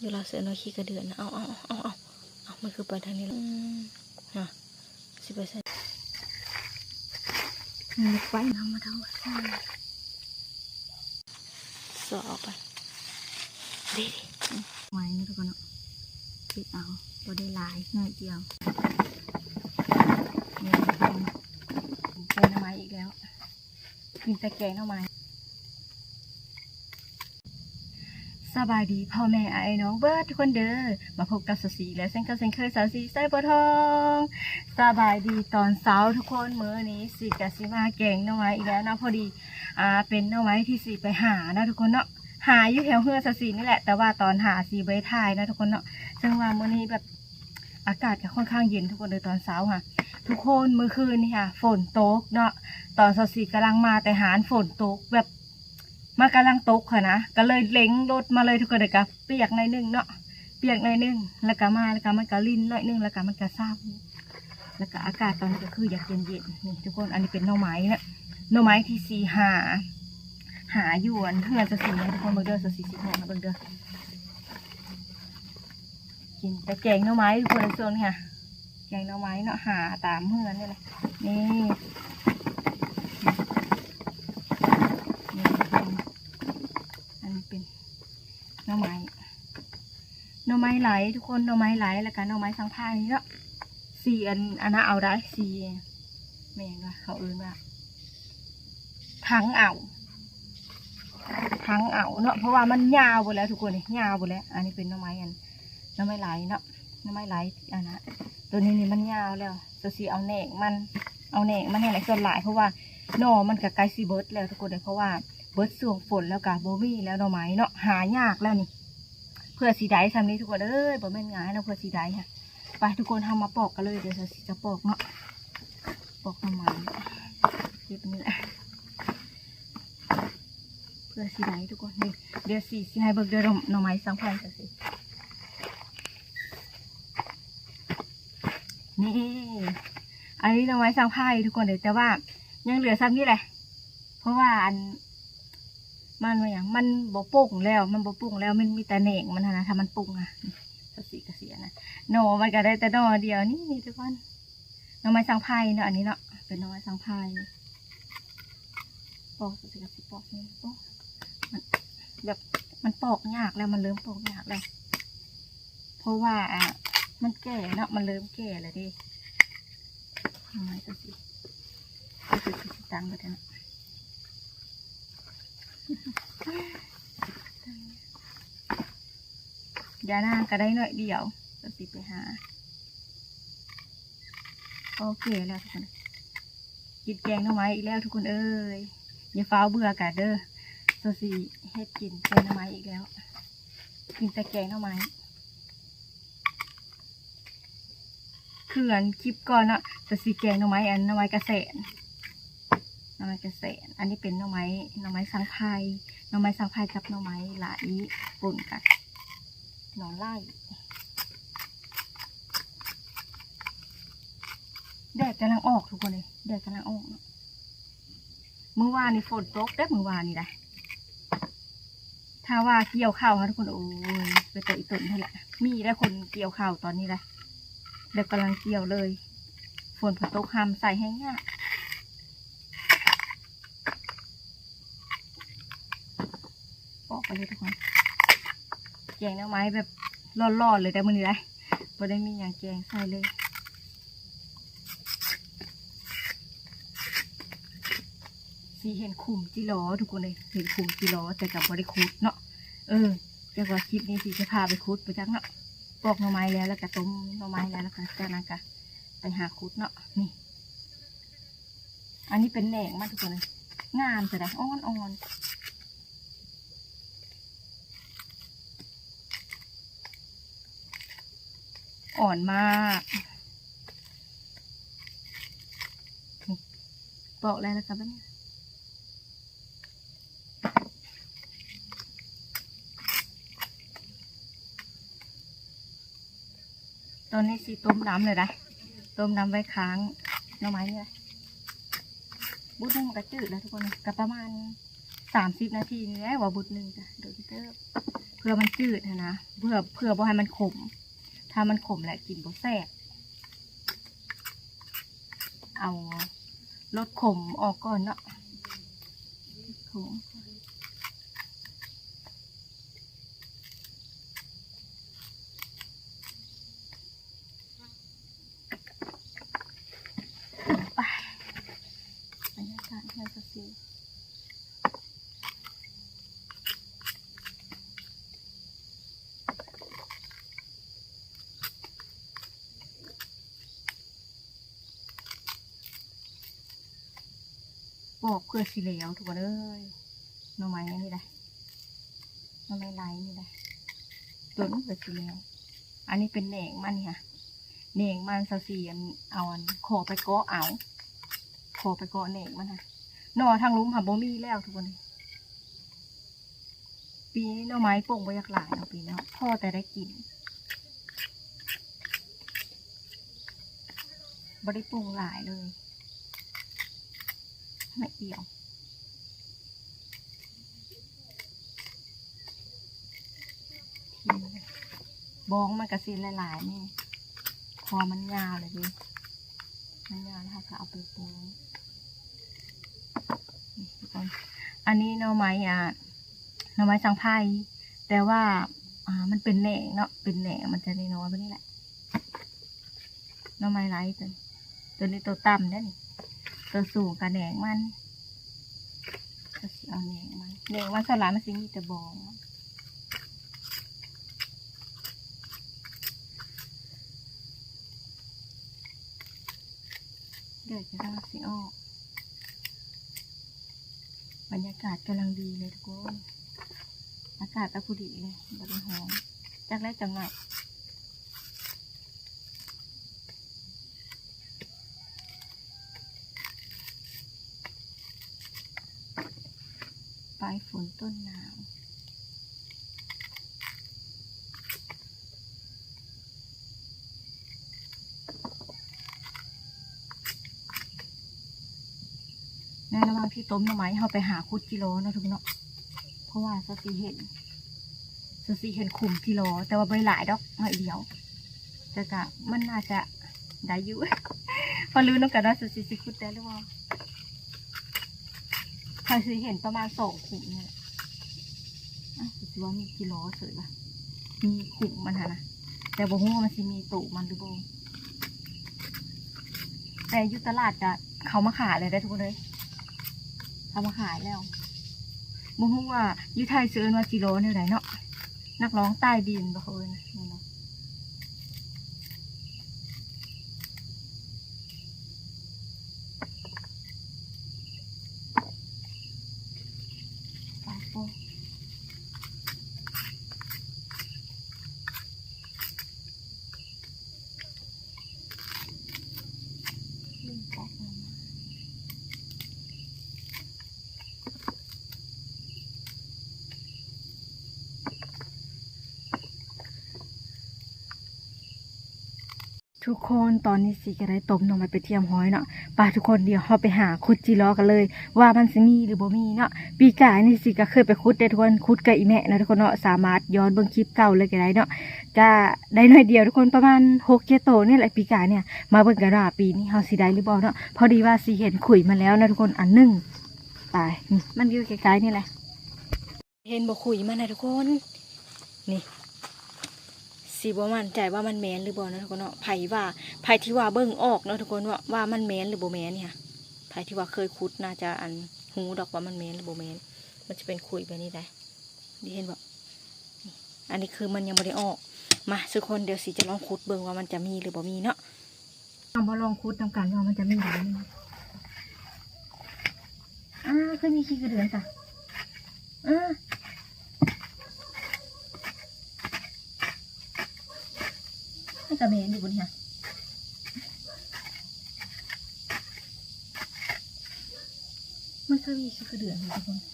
ຢູ່ລາວເສືອນ້ອຍຂີ້ກະເດືອນນະ. ເອົາ ເອົາ ເອົາ ເອົາ ເອົາ ມັນຄືໄປທາງນີ້ລະ? ອືມ ນະ ຊິໄປໃສ? ມັນໄປນຳມາເທົ່າ ຊອກເອົາໄປ. ເດ້ໆ ໄມ້ນະທຸກຄົນເນາະ ເກັບເອົາ ບໍ່ໄດ້ຫຼາຍ ໜ້ອຍດຽວ. ນີ້ທຸກຄົນ ເປັນໜໍ່ໄມ້ອີກແລ້ວ. ກິນແຕ່ແກງໜໍ່ໄມ້. ສະບາຍດີພໍ່ແມ່ອ້າຍນ້ອງເບິດທຸກຄົນເດີ ມາພົບກັບສາວສີແລ້ວເຊັ່ນເກົ່າເຊັ່ນເຄີຍ ສາວສີໄຊບົວທອງ. ສະບາຍດີຕອນເຊົ້າທຸກຄົນ ມື້ນີ້ສີກະຊິມາແກງໜໍ່ໄມ້ອີກແລ້ວເນາະ. ພໍດີ ອ່າ ເປັນໜໍ່ໄມ້ທີ່ສີໄປຫາເນາະທຸກຄົນເນາະ ຫາຢູ່ແຖວເຮືອນສາວສີນີ້ແຫຼະ ແຕ່ວ່າຕອນຫາສີບໍ່ໄດ້ຖ່າຍເນາະທຸກຄົນເນາະ. ເຊິ່ງວ່າມື້ນີ້ແບບ ອາກາດກໍຄ່ອນຂ້າງເຢັນທຸກຄົນເດີ ຕອນເຊົ້າຫັ້ນ. ທຸກຄົນ ມື້ຄືນນີ້ຫັ້ນຝົນຕົກເນາະ ຕອນສາວສີກຳລັງມາແຕ່ຮ້ານຝົນຕົກ ແບບ ມັນກຳລັງຕົກຫັ້ນນະ ກໍເລີຍເລັ່ງລົດມາເລີຍທຸກຄົນເດີ ກໍປຽກໜ້ອຍໜຶ່ງເນາະ ປຽກໜ້ອຍໜຶ່ງ ແລ້ວກໍມາ ແລ້ວກໍມັນກໍລິນໜ້ອຍໜຶ່ງ ແລ້ວກໍມັນກໍເຊົາ. ແລ້ວກໍອາກາດຕອນນີ້ກໍຄືຢາກເຢັນໆ ນີ້ທຸກຄົນ ອັນນີ້ເປັນໜໍ່ໄມ້ນະ ໜໍ່ໄມ້ທີ່ສີຫາ ຫາຢູ່ອັນເຮືອນສາວສີນະທຸກຄົນ. ເບິ່ງເດີ ສາວສີຊິຫາໃຫ້ເບິ່ງເດີ. ກິນແຕ່ແກງໜໍ່ໄມ້ທຸກຄົນ ໃນຊ່ວງນີ້ຫະ ແກງໜໍ່ໄມ້ເນາະ ຫາຕາມເຮືອນນີ້ແຫຼະ. ນີ້ ນີ້ທຸກຄົນ ອັນນີ້ເປັນໜໍ່ໄມ້ ໜໍ່ໄມ້ໄຫຼທຸກຄົນ ໜໍ່ໄມ້ໄຫຼ ແລ້ວກະໜໍ່ໄມ້ສັງພາຍເນາະ. ສີອັນ ອັນນັ້ນເອົາໄດ້ ສີ ແມ່ນວ່າ ເຂົາເອີ້ນວ່າ ທັງເອົາ ທັງເອົາເນາະ ເພາະວ່າມັນຍາວເບິດແລ້ວທຸກຄົນ ນີ້ຍາວເບິດແລ້ວ. ອັນນີ້ເປັນໜໍ່ໄມ້ອັນ ໜໍ່ໄມ້ໄຫຼເນາະ ໜໍ່ໄມ້ໄຫຼ ອັນນະ ໂຕນີ້ນີ້ມັນຍາວແລ້ວ ສາວສີເອົາແໜງມັນ ເອົາແໜງມັນຫັ້ນແຫຼະສ່ວນຫຼາຍ ເພາະວ່າໜໍ່ມັນກໍໃກ້ຊິເບິດແລ້ວທຸກຄົນເອີຍ ເພາະວ່າເບິດຊ່ວງຝົນແລ້ວກໍບໍ່ມີແລ້ວໜໍ່ໄມ້ເນາະ ຫາຍາກແລ້ວນີ້. ເພື່ອຊິໄດ້ຊ່ຳນີ້ທຸກຄົນເອີຍ ບໍ່ແມ່ນງ່າຍເນາະ ເພື່ອຊິໄດ້ຫັ້ນ. ໄປທຸກຄົນ ເຮົາມາປອກກັນເລີຍ ດຽວສາວສີຈະປອກເນາະ ປອກໜໍ່ໄມ້ ເກັບນີ້ແຫຼະ ເພື່ອຊິໄດ້ທຸກຄົນ. ນີ້ ດຽວສີຊິໃຫ້ເບິ່ງເດີ ໜໍ່ ໜໍ່ໄມ້ສັງໄພ ນີ້ ອັນນີ້ໜໍ່ໄມ້ສັງໄພທຸກຄົນເອີຍ ແຕ່ວ່າຍັງເຫຼືອຊ່ຳນີ້ແຫຼະ ເພາະວ່າອັນ ມັນວ່າຫຍັງ ມັນບໍ່ປົ່ງແລ້ວ ມັນບໍ່ປົ່ງແລ້ວ ມັນມີແຕ່ແໜງມັນຫັ້ນນະ ຖ້າມັນປົ່ງຫັ້ນ ກະຊິ ກະຊິອັນນັ້ນ. ໜໍ່ມັນກະໄດ້ແຕ່ໜໍ່ດຽວນີ້ທຸກຄົນ ໜໍ່ໄມ້ສັງໄພເນາະ ອັນນີ້ເນາະ ເປັນໜໍ່ໄມ້ສັງໄພ. ປອກ ກະຊິ ກະຊິປອກນີ້ ໂອ້ ມັນແບບ ມັນປອກຍາກແລ້ວ ມັນເລີ່ມປອກຍາກແລ້ວ ເພາະວ່າ ອ່າ ມັນແກ່ເນາະ ມັນເລີ່ມແກ່ແລ້ວເດ້. ໜໍ່ໄມ້ກະຊິ ກະຊິ ກະຊິຕັ້ງໄວ້ຫັ້ນນະ ຢ່ານາງກໍໄດ້ໜ້ອຍດຽວ ກໍຊິໄປຫາ. ໂອເຄແລ້ວທຸກຄົນ ກິນແກງໜໍ່ໄມ້ອີກແລ້ວທຸກຄົນເອີຍ ຢ່າຟ້າວເບື່ອກັນເດີ ສາວສີເຮັດກິນແກງໜໍ່ໄມ້ອີກແລ້ວ ກິນແຕ່ແກງໜໍ່ໄມ້. ຄືອັນຄລິບກ່ອນເນາະ ສາວສີແກງໜໍ່ໄມ້ ອັນໜໍ່ໄມ້ກະແສນ ໜໍ່ໄມ້ກະແສນ. ອັນນີ້ເປັນໜໍ່ໄມ້ ໜໍ່ໄມ້ສັງໄພ ໜໍ່ໄມ້ສັງໄພກັບໜໍ່ໄມ້ໄຫຼປົນກັນ ໜໍ່ໄຫຼ. ແດດກຳລັງອອກທຸກຄົນເອີຍ ແດດກຳລັງອອກເນາະ. ມື້ວານນີ້ຝົນຕົກເດ້ ມື້ວານນີ້ນະ ຖ້າວ່າກ່ຽວເຂົ້າຫັ້ນທຸກຄົນ ໂອ້ຍ ເປັນຕາອີຕົນຫັ້ນແຫຼະ. ມີແລ້ວຄົນກ່ຽວເຂົ້າຕອນນີ້ນະ ແບບກຳລັງກ່ຽວເລີຍ ຝົນບໍ່ຕົກ ຮ່ຳໃສ່ແຮງຍາກ. ປອກໄປເລີຍທຸກຄົນ ແກງໜໍ່ໄມ້ແບບຮ້ອນໆເລີຍໄດ໋ມື້ນີ້ໄດ໋ ບໍ່ໄດ້ມີຫຍັງແກງໃສ່ເລີຍ. ສີເຫັນຂຸມຈິລໍທຸກຄົນເອີຍ ເຫັນຂຸມຈິລໍ ແຕ່ກໍບໍ່ໄດ້ຂຸດເນາະ. ເອີ ຈັກວ່າຄລິບນີ້ສີຈະພາໄປຂຸດບໍ່ຈັກເນາະ. ປອກໜໍ່ໄມ້ແລ້ວ ແລ້ວກໍຕົ້ມໜໍ່ໄມ້ແລ້ວ ແລ້ວກໍຈາກນັ້ນກໍໄປຫາຂຸດເນາະ. ນີ້ ອັນນີ້ເປັນແໜງມັນທຸກຄົນເອີຍ ງາມຊະໄດ໋ ອ່ອນໆ. ອ່ອນມາກ ນີ້ ປອກແລ້ວ ແລ້ວກໍແບບນີ້. ຕອນນີ້ຊິຕົ້ມນ້ຳເລີຍໄດ໋ ຕົ້ມນ້ຳໄວ້ຄ້າງໜໍ່ໄມ້ນີ້. ບຸດໜຶ່ງມັນກໍຈືດແລ້ວທຸກຄົນ ກໍປະມານສາມສິບນາທີນີ້ແຫຼະ ວ່າບຸດໜຶ່ງກະດົນເຕີບ. ພື່ອມັນຈືດຫັ້ນນະ ເພື່ອ ເພື່ອບໍ່ໃຫ້ມັນຂົມ. ຖ້າມັນຂົມແລ້ວກິນບໍ່ແຊບ. ເອົາລົດຂົມອອກກ່ອນເນາະ ຂົມ. ໄປ ບັນຍາກາດເຮືອນຊາວສີ່ ປອກເພື່ອຊິແລ້ວທຸກຄົນເອີຍ. ໜໍ່ໄມ້ອັນນີ້ໄດ໋ ໜໍ່ໄມ້ໄຫຼນີ້ໄດ໋ ຕົ້ນເພື່ອຊິແລ້ວ. ອັນນີ້ເປັນແໜງມັນນີ້ຫະ ແໜງມັນ ຊາວສີ່ ອັນ ເອົາອັນ ຂໍໄປເກາະເອົາ ຂໍໄປເກາະແໜງມັນຫະ. ໜໍ່ທາງລຸ່ມຫາບໍ່ມີແລ້ວທຸກຄົນເອີຍ. ປີນີ້ໜໍ່ໄມ້ປົ່ງບໍ່ຢາກຫຼາຍເນາະ ປີນີ້ເນາະ ພໍແຕ່ໄດ້ກິນ ບໍ່ໄດ້ປົ່ງຫຼາຍເລີຍ ໜ້ອຍດຽວ. ບອງມັນກະຊິຫຼາຍໆ ນີ້ ເພາະມັນຍາວແລ້ວເດ້ ມັນຍາວແລ້ວເຮົາກະເອົາໄປປຸງ. ນີ້ທຸກຄົນ ອັນນີ້ໜໍ່ໄມ້ ອ່າ ໜໍ່ໄມ້ສັງໄພ ແຕ່ວ່າ ອ່າ ມັນເປັນແໜງເນາະ ເປັນແໜງມັນຈະນ້ອຍໆ ແບບນີ້ແຫຼະ. ໜໍ່ໄມ້ໄຫຼຕົວນີ້ ຕົວນີ້ຕົວຕ່ຳເດ້ນີ້ ຕົວສູງກະແໜງມັນ. ກະຊິເອົາແໜງມັນ ແໜງມັນສ່ວນຫຼາຍມັນຊິມີແຕ່ບອງ. ເດືອດກຳລັງຊິອອກ ບັນຍາກາດກຳລັງດີເລີຍທຸກຄົນ ອາກາດກະພໍດີເລີຍ ບໍ່ໄດ້ຮ້ອນ ຈັກໄດ້ຈັກໜ້ອຍ. ປາຍຝົນຕົ້ນໜາວ. ໃນລະຫວ່າງທີ່ຕົ້ມໜໍ່ໄມ້ ເຮົາໄປຫາຂຸດຈີລໍເນາະທຸກຄົນເນາະ ເພາະວ່າຊາວສີ່ເຫັນ ຊາວສີ່ເຫັນຂຸມຈີລໍ ແຕ່ວ່າບໍ່ໄດ້ຫຼາຍດອກ ໜ້ອຍດຽວ ແຕ່ກະມັນໜ້າຈະໄດ້ຢູ່ ມາລຸ້ນນຳກັນວ່າຊາວສີ່ຊິຂຸດໄດ້ຫຼືບໍ່. ຂ້ອຍຊິເຫັນປະມານສອງຂຸມນີ້ແຫຼະ. ອ້າວ ຄືວ່າມີຈີລໍເສີຍວ່າ ມີຂຸມມັນຫັ້ນນະ ແຕ່ບໍ່ຮູ້ວ່າມັນຊິມີໂຕມັນຫຼືບໍ່. ແຕ່ຢູ່ຕະຫຼາດກະເຂົາມາຂາຍແລ້ວເດ້ທຸກຄົນເອີຍ ເຂົາມາຂາຍແລ້ວ. ບໍ່ຮູ້ວ່າຢູ່ໄທຊິເອີ້ນວ່າຈີລໍແນວໃດເນາະ ນັກຮ້ອງໃຕ້ດິນບໍ່ ເຂົາເອີ້ນນະ. ທຸກຄົນ ຕອນນີ້ຊີກະໄດ້ຕົ້ມໜໍ່ໄມ້ເປັນທີ່ຮຽບຮ້ອຍເນາະ. ໄປທຸກຄົນ ດຽວເຮົາໄປຫາຂຸດຈີລໍກັນເລີຍ ວ່າມັນຊິມີຫຼືບໍ່ມີເນາະ. ປີກາຍນີ້ຊີກະເຄີຍໄປຂຸດເດ້ທຸກຄົນ ຂຸດກັບອີ່ແມ່ນະທຸກຄົນເນາະ ສາມາດຍ້ອນເບິ່ງຄລິບເກົ່າເລີຍກະໄດ້ເນາະ. ກະໄດ້ໜ້ອຍດຽວທຸກຄົນ ປະມານຫົກເຈັດໂຕນີ້ແຫຼະ ປີກາຍນີ້. ມາເບິ່ງກັນວ່າປີນີ້ເຮົາຊິໄດ້ຫຼືບໍ່ເນາະ ພໍດີວ່າຊີເຫັນຂຸຍມາແລ້ວນະທຸກຄົນ ອັນໜຶ່ງ. ໄປ ນີ້ ມັນຢູ່ໃກ້ໆນີ້ແຫຼະ. ເຫັນບໍ່ ຂຸຍມັນນະທຸກຄົນ ນີ້ ຊິບໍ່ໝັ້ນໃຈວ່າມັນແມ່ນຫຼືບໍ່ເນາະທຸກຄົນເນາະ. ໃຜວ່າ ໃຜທີ່ວ່າເບິ່ງອອກເນາະທຸກຄົນເນາະ ວ່າມັນແມ່ນຫຼືບໍ່ແມ່ນນີ້ຫະ ໃຜທີ່ວ່າເຄີຍຂຸດໜ້າຈະ ອັນ ຮູ້ດອກວ່າມັນແມ່ນຫຼືບໍ່ແມ່ນ. ມັນຈະເປັນຂຸຍແບບນີ້ໄດ໋ ເຫັນບໍ່ ອັນນີ້ຄືມັນຍັງບໍ່ໄດ້ອອກ. ມາທຸກຄົນ ດຽວຊີຈະລອງຂຸດເບິ່ງວ່າມັນຈະມີຫຼືບໍ່ມີເນາະ. ເຮົາມາລອງຂຸດນຳກັນວ່າມັນຈະມີບໍ່. ອ້າ ຄືມີຂີ້ກະເດືອນຊະ. ເອີ ມັນກະແມ່ນຢູ່ບໍ່ນີ້ຫະ ມັນຄືມີຂີ້ກະເດືອນຢູ່ທຸກຄົນ. ເ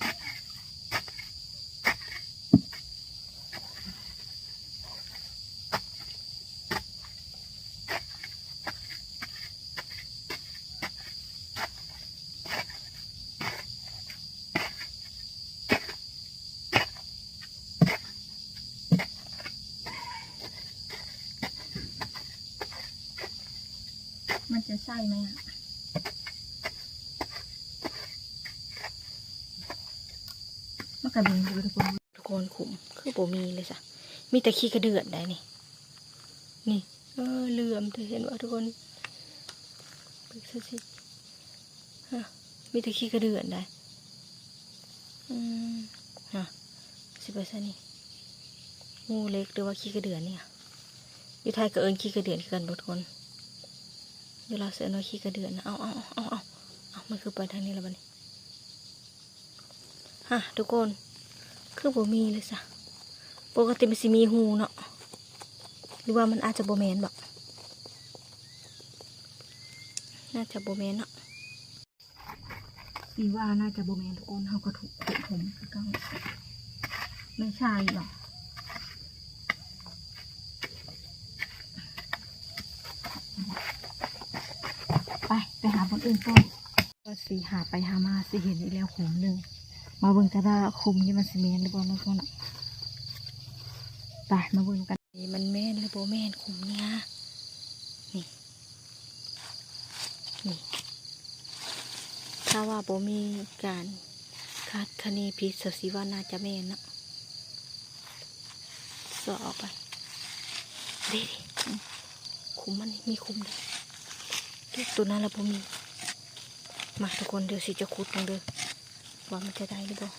ມັນຈະໃຊ້ໄໝອະ? ມັນກະມີຢູ່ທຸກຄົນ ທຸກຄົນ ຂຸມຄືບໍ່ມີເລີຍຊະ ມີແຕ່ຂີ້ກະເດືອນໃດນີ້ ນີ້ ເອີ ເຫຼື່ອມແທ້ ເຫັນບໍ່ທຸກຄົນ ເບິ່ງຊະຊິ ຮະ ມີແຕ່ຂີ້ກະເດືອນໃດ ອືມ ຮະ ຊິໄປໃສນີ້ ງູເຫຼັກ ຫຼືວ່າຂີ້ກະເດືອນນີ້ ຢູ່ໄທກໍເອີ້ນຂີ້ກະເດືອນຄືກັນບໍ່ທຸກຄົນ ຢູ່ລາວເອີ້ນວ່າຂີ້ກະເດືອນ ເອົາ ເອົາ ເອົາ ເອົາ ມັນຄືໄປທາງນີ້ລະບັດນີ້ ຮະ ທຸກຄົນ ຄືບໍ່ມີເລີຍຊະ ປົກກະຕິມັນຊິມີຮູເນາະ ຫຼືວ່າມັນອາດຈະບໍ່ແມ່ນບໍ? ໜ້າຈະບໍ່ແມ່ນເນາະ ຊິວ່າໜ້າຈະບໍ່ແມ່ນທຸກຄົນ ເຮົາກໍຖືກຂຸດຂຸມຄືເກົ່າ ແມ່ນຊາອີກບໍ? ໄປ ໄປຫາບ່ອນອື່ນຕໍ່ ວ່າຊິຫາໄປຫາມາຊິເຫັນອີກແລ້ວຂຸມໜຶ່ງ ມາເບິ່ງກັນວ່າຂຸມນີ້ມັນຊິແມ່ນຫຼືບໍ່ເນາະ ໄປ ມາເບິ່ງນຳກັນ ນີ້ມັນແມ່ນຫຼືບໍ່ແມ່ນຂຸມນີ້ ນີ້ ນີ້ ຖ້າວ່າບໍ່ມີການຄາດຄະເນຜິດ ສາວສີວ່າໜ້າຈະແມ່ນເນາະ ຊອກອອກໄປ ເດ້ໆ ຂຸມມັນນີ້ມີຂຸມເດ້ ເກັບໂຕນັ້ນລະບໍ່ມີ ມາທຸກຄົນ ດຽວສີຈະຂຸດເບິ່ງເດີ ວ່າມັນຈະໄດ້ຫຼືບໍ່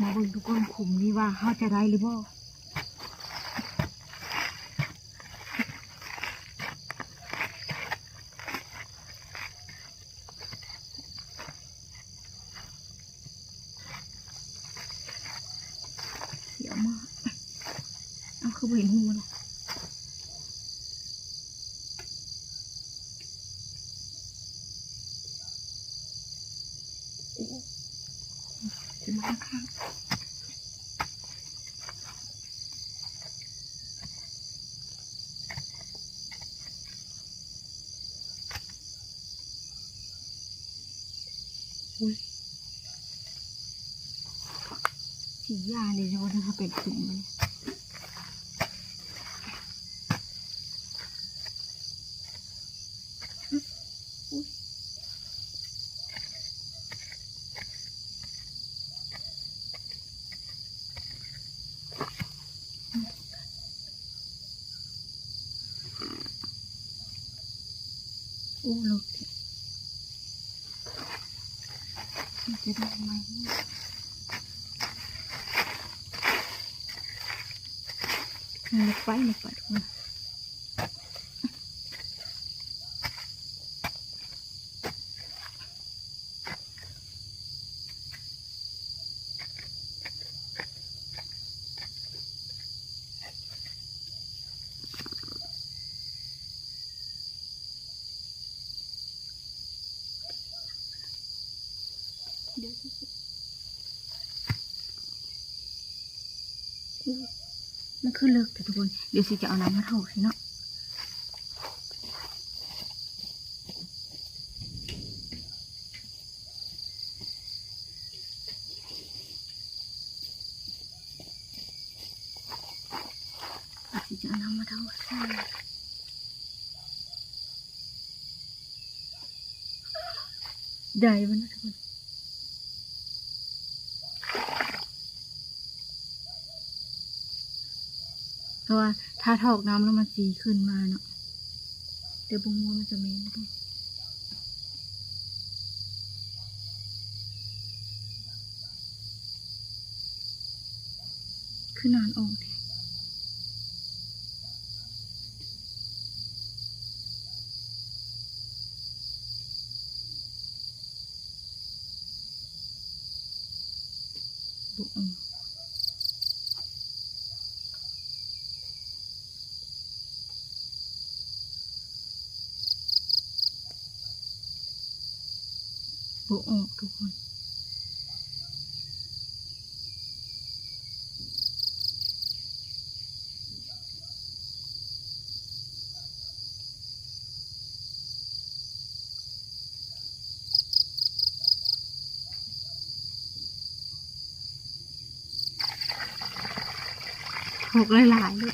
ມາເບິ່ງທຸກຄົນ ຂຸມນີ້ວ່າເຮົາຈະໄດ້ຫຼືບໍ່? ສຽວມາກ ເອົາ ຄືບໍ່ເຫັນຮູລະ? ອຸ້ຍ ສີຢານີ້ ເປັນຂຸມເລີຍ. ໂອ້ ເລິກແທ້ ມັນຈະໄດ້ໄໝ? ເລິກໄປ ເລິກໄປ. ມັນຄືເລິກແທ້ທຸກຄົນ ດຽວສີຈະເອົານ້ຳມາຖອກໃຫ້ເນາະ. ຊິຈະເອົານ້ຳມາເທົາໃສ່ ໄດ້ບໍ່ນະທຸກຄົນ? ເພາະວ່າຖ້າຖອກນ້ຳແລ້ວມັນຊິຂຶ້ນມາເນາະ ແຕ່ບໍ່ຮູ້ວ່າມັນຈະແມ່ນຫຼືບໍ່. ຄືນານອອກແທ້. ບໍ່ອອກ ບໍ່ອອກທຸກຄົນ. ຫົກຫຼາຍໆເລີຍ.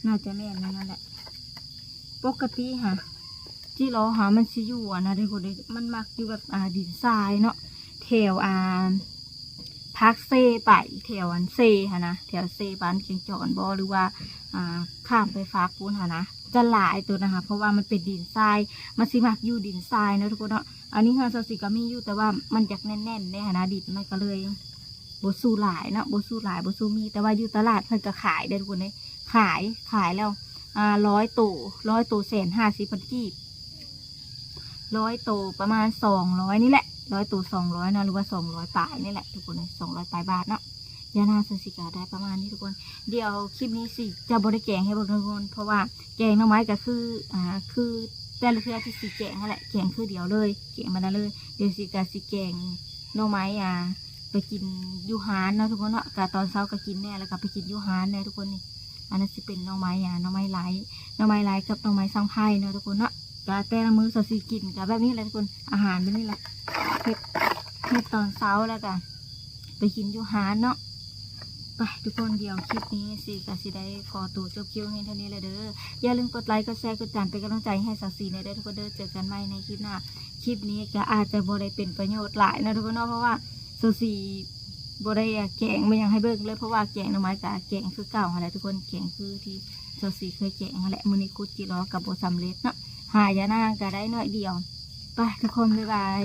ໜ້າຈະແມ່ນແນວນັ້ນແຫຼະ. ປົກກະຕິຫາ ຈິລໍຫາ ມັນຊິຢູ່ອັນນັ້ນເດ້ ຄົນເດ້ ມັນມັກຢູ່ແບບ ອ່າ ດິນຊາຍເນາະ ແຖວ ອ່າ ພາກເຊໄປ ແຖວອັນເຊຫັ້ນນະ ແຖວເຊບ້ານແກງຈອນບໍ ຫຼືວ່າ ອ່າ ຂ້າມໄປຟາກພຸ້ນຫັ້ນນະ ຈະຫຼາຍໂຕນະຫະ ເພາະວ່າມັນເປັນດິນຊາຍ ມັນຊິມັກຢູ່ດິນຊາຍເນາະທຸກຄົນເນາະ. ອັນນີ້ເຮືອນຊາວສີກະມີຢູ່ ແຕ່ວ່າມັນຢາກແໜ້ນໆເດ້ຫັ້ນນະ ດິນມັນກະເລີຍບໍ່ສູ້ຫຼາຍເນາະ ບໍ່ສູ້ຫຼາຍ ບໍ່ສູ້ມີ. ແຕ່ວ່າຢູ່ຕະຫຼາດເພິ່ນກະຂາຍເດ້ທຸກຄົນເດ້ ຂາຍ ຂາຍແລ້ວ ອ່າ ຮ້ອຍໂຕ ຮ້ອຍໂຕ ແສນຫ້າສິບພັນກີບ ຮ້ອຍໂຕປະມານສອງຮ້ອຍນີ້ແຫຼະ ຮ້ອຍໂຕສອງຮ້ອຍເນາະ ຫຼືວ່າສອງຮ້ອຍປາຍນີ້ແຫຼະທຸກຄົນເອີຍ ສອງຮ້ອຍປາຍບາດເນາະ. ຢ່ານາງຊາວສີກະໄດ້ປະມານນີ້ທຸກຄົນ. ດຽວຄລິບນີ້ຊິ ຈະບໍ່ໄດ້ແກງໃຫ້ເບິ່ງທຸກຄົນ ເພາະວ່າແກງໜໍ່ໄມ້ກະຄື ອ່າ ຄືແຕ່ລະເທື່ອທີ່ຊິແກງຫັ້ນແຫຼະ ແກງຄືດຽວເລີຍ ແກງບາດນັ້ນເລີຍ. ດຽວຊິກະຊິແກງໜໍ່ໄມ້ ອ່າ ໄປກິນຢູ່ຮ້ານເນາະທຸກຄົນເນາະ ກະຕອນເຊົ້າກະກິນແດ່ ແລ້ວກະໄປກິນຢູ່ຮ້ານແດ່ທຸກຄົນ. ນີ້ ອັນນັ້ນຊິເປັນໜໍ່ໄມ້ ອ່າ ໜໍ່ໄມ້ໄລ້ ໜໍ່ໄມ້ໄລ້ກັບໜໍ່ໄມ້ສັງໄພເນາະທຸກຄົນເນາະ. ກະແຕ່ລະມື້ຊາວສີກິນກະແບບນີ້ແຫຼະທຸກຄົນ ອາຫານແບບນີ້ແຫຼະ ເຮັດ ເຮັດຕອນເຊົ້າ ແລ້ວກະໄປກິນຢູ່ຮ້ານເນາະ. ໄປທຸກຄົນ ດຽວຄລິບນີ້ຊີກະຊິໄດ້ຂໍໂຕຈົບຄລິບພຽງເທົ່ານີ້ແຫຼະເດີ. ຢ່າລືມກົດໄລ ກົດແຊ ກົດຕິດຕາມ ເປັນກຳລັງໃຈໃຫ້ຊາວສີແດ່ເດີທຸກຄົນເດີ. ເຈີກັນໃໝ່ໃນຄລິບໜ້າ. ຄລິບນີ້ກະອາດຈະບໍ່ໄດ້ເປັນປະໂຫຍດຫຼາຍເນາະທຸກຄົນເນາະ ເພາະວ່າຊາວສີບໍ່ໄດ້ແກງບໍ່ຫຍັງໃຫ້ເບິ່ງເລີຍ ເພາະວ່າແກງໜໍ່ໄມ້ກະແກງຄືເກົ່າຫັ້ນແຫຼະທຸກຄົນ ແກງຄືທີ່ຊາວສີເຄີຍແກງຫັ້ນແຫຼະ. ມື້ນີ້ຂຸດຈິລໍກະບໍ່ສຳເລັດເນາະ ຫາຢານາງກະໄດ້ໜ້ອຍດຽວ. ໄປທຸກຄົນ ບາຍບາຍ.